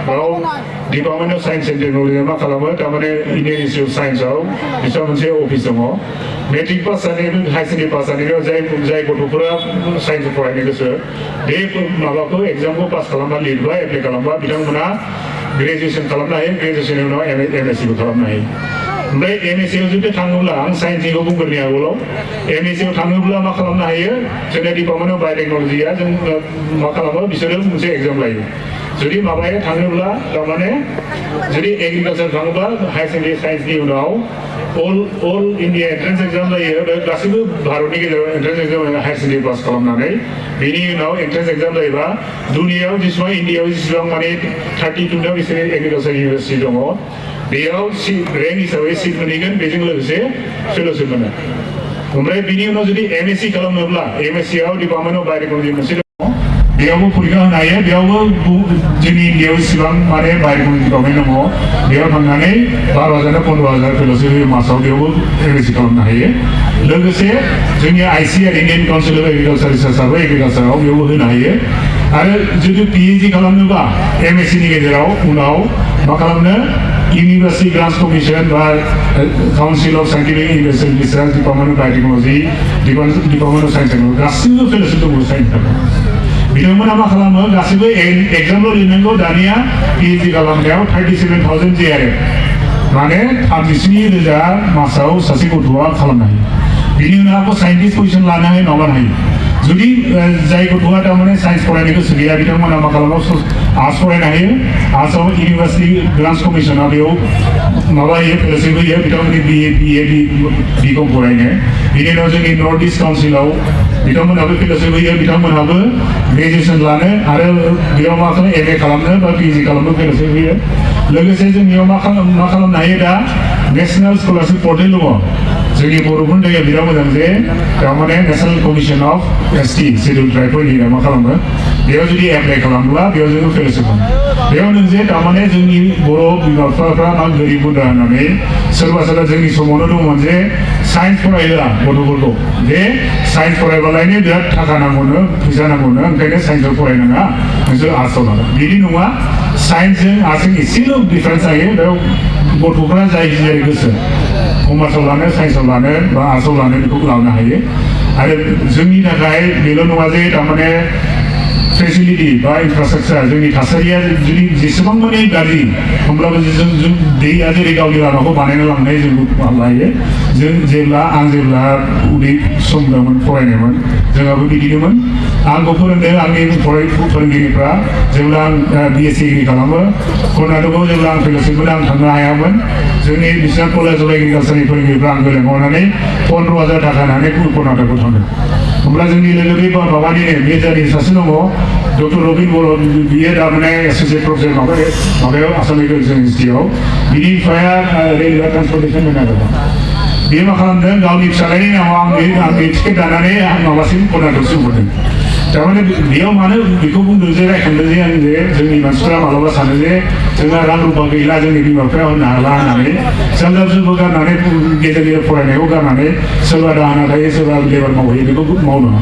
बाव department of science and technology मा खालामो तारमाने इंडियन इंस्टीट्यूट अफ साइंसआव बिसोर मोनसे अफिस दङ मेट्रिक पास जानाय हाई सेकेंडरी पास जानाय जाय गथ'फोरा साइंस फरायनो गोसो बे माबाखौ एग्जामखौ पास खालामना लिरबा एप्लाइ खालामबा बिथांमोना ग्रेजुएशन खालामनो हायो ग्रेजुएशननि उनाव एमएससी खालामनो हायो ओमफ्राय एमएससी आव जुदि थाङोब्ला आं साइन्सनिखौ बुंग्रोनि आगोलाव एमएससी आव थाङोब्ला मा खालामनो हायो जोंना डिपार्टमेंट अफ बाय'टेक्न'लजिया जों मा खालामो बिसोरो मोनसे एग्जाम लायो जुदि माबाया थाङोब्ला तारमाने जुदि एग्रिकालचार थाङोब्ला हाई सेकेंडरी साइन्सनि उनाव अल इंडिया एंट्रेंस एग्जाम जायो बे गासैबो भारतनि गेजेराव entrance exam higher secondary pass खालामनानै बेनि उनाव एंट्रेंस एग्जाम जायोबा दुनियाव जेसेबां इन्डियायाव जेसेबां माने 32 बिसोर एग्रिकालचार इउनिभार्सिटि दङ बेयाव रेंक हिसाबै सिट मोनहैगोन बेजों लोगोसे फेल'शिप मोनो ओमफ्राय बिनि उनाव जुदि एमएससी खालामनोब्ला एमएससी आव डिपार्टमेंट अफ बाय'टेक्न'लजि मोनसे दङ बेयावबो परीक्षा होनो हायो बेयावबो जोंनि इन्डियायाव इसिबां माने बाय'टेक्न'लजि डिपार्टमेंट दङ बेयाव थांनानै 12,000 15,000 फेल'शिप मासाव बेयावबो एमएससी खालामनो हायो लोगोसे जोंनि ICR Indian Council of Agriculture रिसार्चआबो एग्रिकालचाराव बेयावबो होनो हायो आरो जुदि पिएइचडि खालामनोबा एमएससी नि गेजेराव उनाव मा खालामनो University Grants Commission बा Council of Scientific Innovation Research Department of Biotechnology Department of Science and गासिबो फेल'शिप दङ साइन्स थाखाय बिथांमोना मा खालामो गासिबो एग्जामल' लिरनांगौ दानिया पिएइचडि खालामनायाव 37,000 JRF माने 37,000 मासाव सासे गथ'आ खालामनो हायो बिनि उनाव साइन्टिस्ट पजिशन लानो हायो माबानो हायो जुदि जाय गथ'आ तारमाने साइन्स फरायनो गोसो गैया बिथांमोना मा खालामो आर्ट्स फरायनो हायो आर्ट्सआव इउनिभार्सिटि ग्रान्ट्स कमिसना बेयाव माबा होयो फेल'शिप होयो बिथांमोननि बिए बिकम फरायनो बिनि उनाव जोंनि नर्थ इस्ट काउन्सिलाव बिथांमोनहाबो फेल'शिप होयो बिथांमोनहाबो ग्रेजुएशन लानो आरो बेयाव मा खालामो एमए खालामनो बा पिएइचडि खालामनो फेल'शिप होयो लोगोसे जोंनियाव मा खालामनो हायो दा नेशनेल स्कलारशिप पर्टेल दङ जोंनि बर'फोरनि थाखाय बिराद मोजां जे तारमाने National Commission of ST schedule ट्राइबफोरनि मा खालामो बेयाव जुदि एप्लाइ खालामब्ला बेयाव जोङो फेल'शिप मोनो बेयाव नों जे तारमाने जोंनि बर' बिमा बिफाफ्रा मा गोरिब गुन्द्रा होननानै सोरबा जोंनि समावनो दंमोन जे साइन्स फरायहोआ गथ'फोरखौ जे साइन्स फरायबालायनो बिराद थाखा नांगौनो फैसा नांगौनो ओंखायनो साइन्सआव फरायनाङा नोंसोर आर्ट्सआव लानो बिदि नङा साइन्सजों आर्ट्सजों एसेल' डिफारेन्स जायो बेयाव गथ'फ्रा जाय जेरै गोसो कमार्सआव लानो साइन्सआव लानो बा आर्ट्सआव लानो बेखौ लानो हायो आरो जोंनि थाखाय बेल' नङा जे तारमाने फेसिलिटि बा इनफ्रास्ट्राक्चार जोंनि थासारिया जुदि जेसेबां माने गाज्रि होमब्लाबो जों दैया जेरै गावनि लामाखौ बानायना लांनाय जों लायो जों जेब्ला उन्दै सम दंमोन फरायनायमोन जोंहाबो बिदिनोमोन आंखौ फोरोंदों आंनि फोरोंगिरिफ्रा जेब्ला आं बिएससि एग्रि खालामो कर्नाटकआव जेब्ला आं फेल'शिप मोनो आं थांनो हायामोन जोंनि बिसोर कलेज अफ एग्रिकालचारनि फोरोंगिरिफ्रा आंखौ लेंहरनानै 15,000 थाखा होनानै कर्नाटकआव थांदों होमब्ला जोंनि लोगो बे माबानिनो मेजारनि सासे दङ डक्टर रबिन बर' बियो तारमाने एस'सियेट प्रफेसर माबायाव आसाम एग्रिकालचार इउनिभारसिटियाव बिनि बिफाया रेलवे ट्रान्सपर्टेसन होनो नागिरदों बियो मा खालामदों गावनि फिसालानि नामाव आंनि टिकेट दानानै माबासिम कर्नाटकसिम हरदों तारमाने बेयाव मानो बेखौ बुंदों जे रायखांदों जे आं जे जोंनि मानसिफ्रा मालाबा सानो जे जोंहा रां रुपा गैला जोंनि बिमा बिफाया होनो हाला होननानै जाल्दाबजुबो गारनानै गेजेर गेजेर फरायनायखौ गारनानै सोरबा दाहोना थायो सोरबा लेबार मावहैयो बेखौ मावनाङा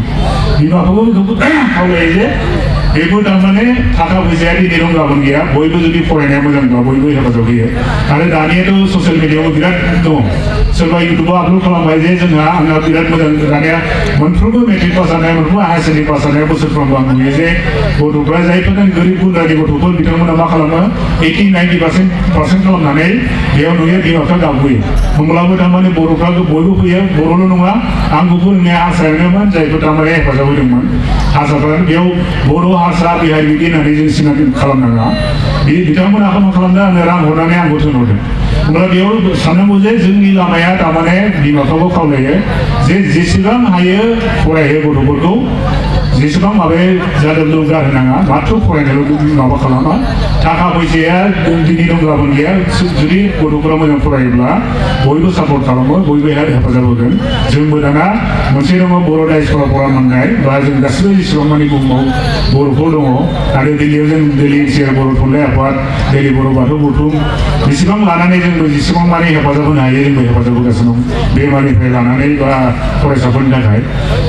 बिमाखौबो खावलायो जे बेबो तारमाने थाखा फैसाया दिनै दं गाबोन गैया बयबो जुदि फरायनाया मोजांब्ला बयबो हेफाजाब होयो आरो दानियाथ' ससियेल मिडियायावबो बिराद दङ सोरबा इउटुबाव आपल'ड खालामबाय जे जोंहा आंहा बिराद मोजां दानिया मोनफ्रोमबो मेट्रिक पास जानाय मोनफ्रोमबो हायार सेकेन्डारि पास जानाय बोसोरफ्रोमबो आं नुयो जे गथ'फ्रा जायफोर गोरिब गुन्द्रानि गथ'फोर बिथांमोना मा खालामो 80-90% खालामनानै बेयाव नुयो बिमा बिफा गाबबोयो होमब्लाबो तारमाने बर'फ्रा बयबो फैयो बर'ल' नङा आंखौ फोरोंनाया हारसायानोमोन जायफोर तारमाने हेफाजाब होदोंमोन हारसाफ्रा बेयाव बर' हारसा बिहारि बिदि होननानै जों सिनाखि खालामनाङा बिथांमोना मा खालामदों आंनो रां हरनानै आंखौ थिनहरदों होमब्ला बेयाव साननांगौ जे जोंनि लामाया तारमाने बिमा बिफाखौ खावलायो जे जेसेबां हायो फरायहो गथ'फोरखौ जेसेबां माबाया जादों गारहोनाङा माथ्र फरायनायल' माबा खालामा थाखा फैसाया दिनै दं गाबोन गैया जुदि गथ'फोरा मोजां फरायोब्ला बयबो सापर्ट खालामो बयबो हेफाजाब होगोन जोंबो दाना मोनसे दङ बर' डायस्प'रा फराम मोननाय बा जों गासिबो जेसेबां मानि बुहुमाव बर'फोर दङ आरो दिल्लीयाव जों दिल्ली एनसिआर बर' थुनलाइ आफाद दिल्ली बर' बाथौ गौथुम बेसेबां लानानै जोंबो जेसेबां मानि हेफाजाब होनो हायो जोंबो हेफाजाब होगासिनो दं बेमारनिफ्राय लानानै बा फरायसाफोरनि थाखाय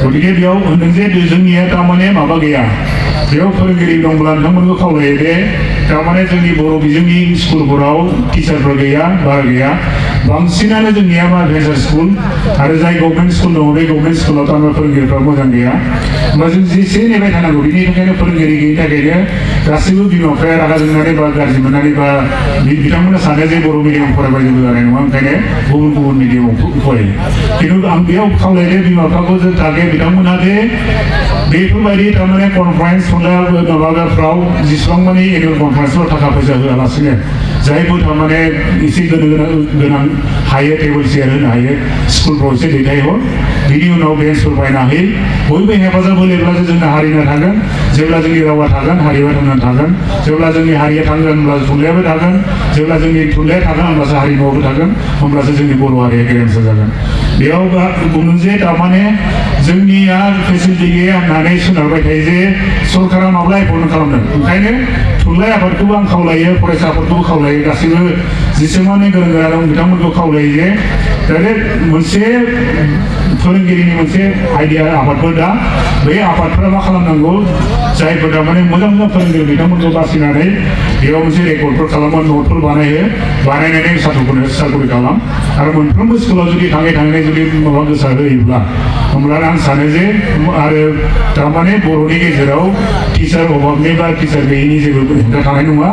गतिके बेयाव होनदों जे जोंनिया तारमाने माबा गैया बेयाव फोरोंगिरि दंब्ला नोंथांमोनखौ खावलायो दे तारमाने जोंनि बर' बिजोंनि स्कुलफोराव टिचारफोर गैया बारा गैया बांसिनानो जोंनिया मा भेन्सार स्कुल आरो जाय गभर्नमेन्ट स्कुल दङ बे गभर्नमेन्ट स्कुलाव तारमाने फोरोंगिरिफ्रा मोजां गैया होमबा जों जेसे नेबाय थानांगौ बिनि थाखायनो फोरोंगिरि गैयिनि थाखायनो गासैबो बिमा बिफाया रागा जोंनानै बा गाज्रि मोननानै बा बिथांमोना सानो जे बर' मिडियाम फरायबा जेबो जानाय नङा ओंखायनो गुबुन गुबुन मिडियामाव फरायो खिन्थु आं बेयाव खावलायदों बिमा बिफाखौ जों थागे बिथांमोना जे बेफोरबायदि तारमाने कनफारेन्स माबाफ्राव जेसेबां माने एनुवेल कनफारेन्सफ्राव थाखा फैसा होआलासिनो जायफोर तारमाने एसे गोनां हायो टेबोल चेयार होनो हायो स्कुलफ्राव एसे दैथायहर बिनि उनाव बेन्चफोर बायना होयो बयबो हेफाजाब होयोब्लासो जोंना हारिया थागोन जेब्ला जोंनि रावा थागोन हारिया थांनानै थागोन जेब्ला जोंनि हारिया थागोन होनब्ला थुनलाइयाबो थागोन जेब्ला जोंनि थुनलाइया थागोन होनब्लासो हारिमुवाबो थागोन होनब्लासो जोंनि बर' हारिया गेरेमसा जागोन बेयाव बुंदों जे तारमाने जोंनिया फेसिलिटि गैया होननानै सोनारबाय थायो जे सरकारा माब्ला एपइन्ट खालामदों ओंखायनो थुनलाइ आफादखौबो आं खावलायो फरायसाफोरखौबो खावलायो गासैबो जेसेबांनो गोरों गोरा दं बिथांमोनखौ खावलायो जे डाइरेक्ट मोनसे फोरोंगिरिनि मोनसे आइडिया आफादफोर दा बे आफादफोरा मा खालामनांगौ जायफोर तारमाने मोजां मोजां फोरोंगिरि बिथांमोनखौ बासिनानै बेयाव मोनसे रेकर्डफोर खालामो नटफोर बानायो बानायनानै साथ्र'फोरनो सार्कुलेट खालाम आरो मोनफ्रोमबो स्कुलाव जुदि थाङै जुदि माबा गोसार होयोब्ला होमब्ला आं सानो जे आरो तारमाने बर'नि गेजेराव टिचार अभाबनि बा टिचार गैयिनि जेबो हेंथा थानाय नङा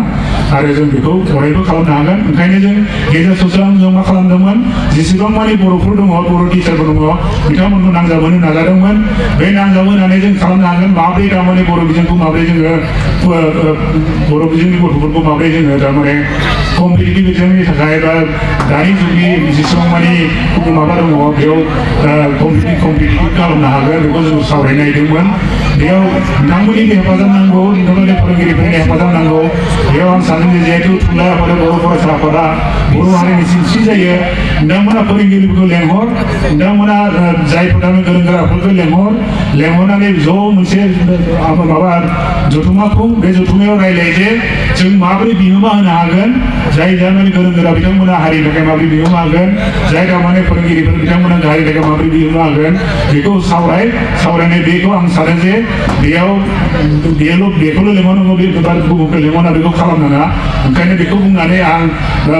आरो जों बेखौ अरायबो खालामनो हागोन ओंखायनो जों गेजेर ससेयाव जों मा खालामदोंमोन जेसेबां माने बर'फोर दङ बर' टिचारफोर दङ बिथांमोनखौ नांजाबहोनो नाजादोंमोन बे नांजाबहोनानै जों खालामनो हागोन माब्रै तारमाने बर' बिजोंखौ माब्रै जोङो बर' बिजोंनि गथ'फोरखौ माब्रै जोङो तारमाने कम्पिटिटिभ एग्जामनि थाखाय बा दानि जुगनि जेसेबां माने माबा दङ बेयाव कम्पिटिटिभ खालामनो हागोन बेखौ जों सावरायनायदोंमोन बेयाव नोंथांमोननि हेफाजाब नांगौ नोंथांमोननि फोरोंगिरिफोरनि हेफाजाब नांगौ बेयाव आं सानो जे जिहेतु थुनलाइ आफादा बर' फरायसा आफादा बर' हारिनि सिनस्रि जायो नोंथांमोना फोरोंगिरिफोरखौ लेंहर नोंथांमोना जायफोर गोरों गोराफोरखौ लेंहरनानै ज' मोनसे माबा जथुमाखौ बे जथुमायाव रायलाय जे जों माबोरै बिहोमा होनो हागोन जाय जानानै गोरों गोरा बिथांमोना हारिनि थाखाय माबोरै बिहोमा होगोन जाय तारमाने फोरोंगिरिफोर बिथांमोना हारिनि थाखाय माबोरै बिहोमा होगोन बेखौ सावरायनाय बेखौ आं सानो जे बेयाव बेखौल' लेंहरनांगौ बे गुबुनखौ लेंहरना बेखौ खालामनाङा ओंखायनो बेखौ बुंनानै आं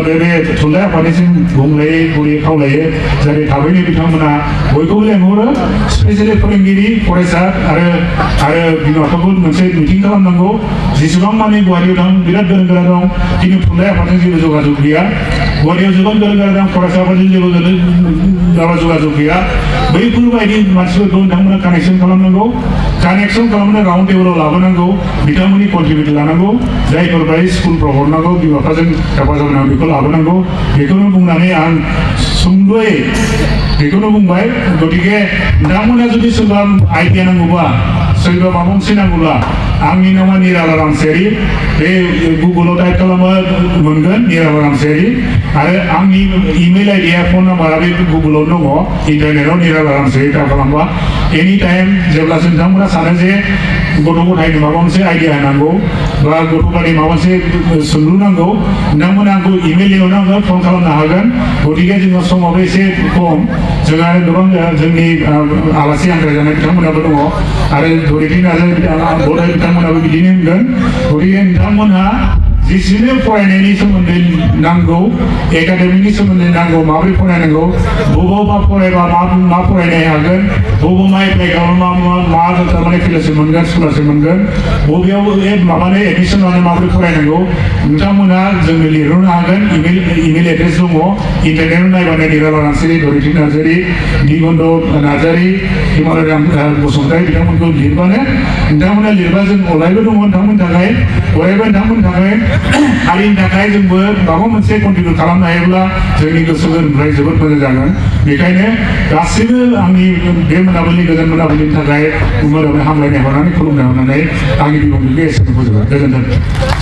बे थुनलाइ आफादनिसिम बुंलायै खावलायो जाहाथे थाबैनो बिथांमोना बयखौबो लेंहरो स्पेसियेलि फोरोंगिरि फरायसा आरो बिमा बिफाखौ मोनसे मिटिं खालामनांगौ जेसेबां माने गुवाहाटियाव दं बिराद गोरों गोरा दं खिन्थु थुनलाइ आफादजों जेबो जगाजग गैया गुवाहाटियाव जोबोद गोरों गोरा दं फरायसाफोरजों जेबो जगाजग गैया बैफोरबायदि मानसिफोरखौ नोंथांमोना कानेक्सन खालामनांगौ कानेक्सन खालामनो राउन्ड टेबोलाव लाबोनांगौ बिथांमोननि कन्ट्रिबिउट लानांगौ जायफोर बायदि स्कुलफ्राव हरनांगौ बिमा बिफाजों हेफाजाब होनांगौ बेखौ लाबोनांगौ बेखौनो बुंनानै आं सुंद'यै बेखौनो बुंबाय गतिके नोंथांमोना जुदि सोरबा आइडिया नांगौबा सोरबा माबा मोनसे नांगौब्ला आंनि नामा निराला रामसियारि बे गुगोलाव टाइप खालामो मोनगोन निराला रामसियारि आरो आंनि इमेल आइडिया फन नाम्बारा बे गुगोलाव दङ इन्टारनेटाव निराला रामसियारि टाइप खालामबा एनि टाइम जेब्ला नोंथांमोना सानो जे गथ' गथायनो माबा मोनसे आइडिया होनांगौ बा गथ'फोरनि माबा मोनसे सोंलु नांगौ नोंथांमोना आंखौ इमेल लिरनांगोन फन खालामनो हागोन गतिके जोंहा समाबो एसे खम जोंहा गोबां जोंनि आलासि हांख्रायजानाय बिथांमोनाबो दङ आरो धरित्रि नार्जारि बिथांमोनाबो बिदिनो होनगोन गतिके नोंथांमोनहा जेसेनो फरायनायनि सोमोन्दै नांगौ एकाडेमिकनि सोमोन्दै नांगौ माबोरै फरायनांगौ बबावबा फरायबा मा फरायनो हागोन बबाव मा एप्लाइ खालामबा मा तारमाने फेल'शिप मोनगोन स्कलारशिप मोनगोन बबेयाव माबानो एडमिसन लानो माबोरै फरायनांगौ नोंथांमोनहा जोंनो लिरहरनो हागोन इमेल एड्रेस दङ इन्टारनेटाव नायबानो निराला रामसियारि धरित्रि नार्जारि दिगन्त नार्जारि हिमालय बसुमतारि बिथांमोनखौ लिरबानो नोंथांमोना लिरबा जों अरायबो दङ नोंथांमोननि थाखाय अरायबो नोंथांमोननि थाखाय हारिनि थाखाय जोंबो माबा मोनसे कन्ट्रिबिउट खालामनो हायोब्ला जोंनि गोसो गोरबोनिफ्राय जोबोद मोजां जागोन बेखायनो गासैबो आंनि बे मोनाबिलि गोजोन मोनाबिलिनि थाखाय हामलायनाय हरनानै खुलुमनाय हरनानै आंनि बिबुंथिखौ एसेनो फोजोबबाय गोजोन्थों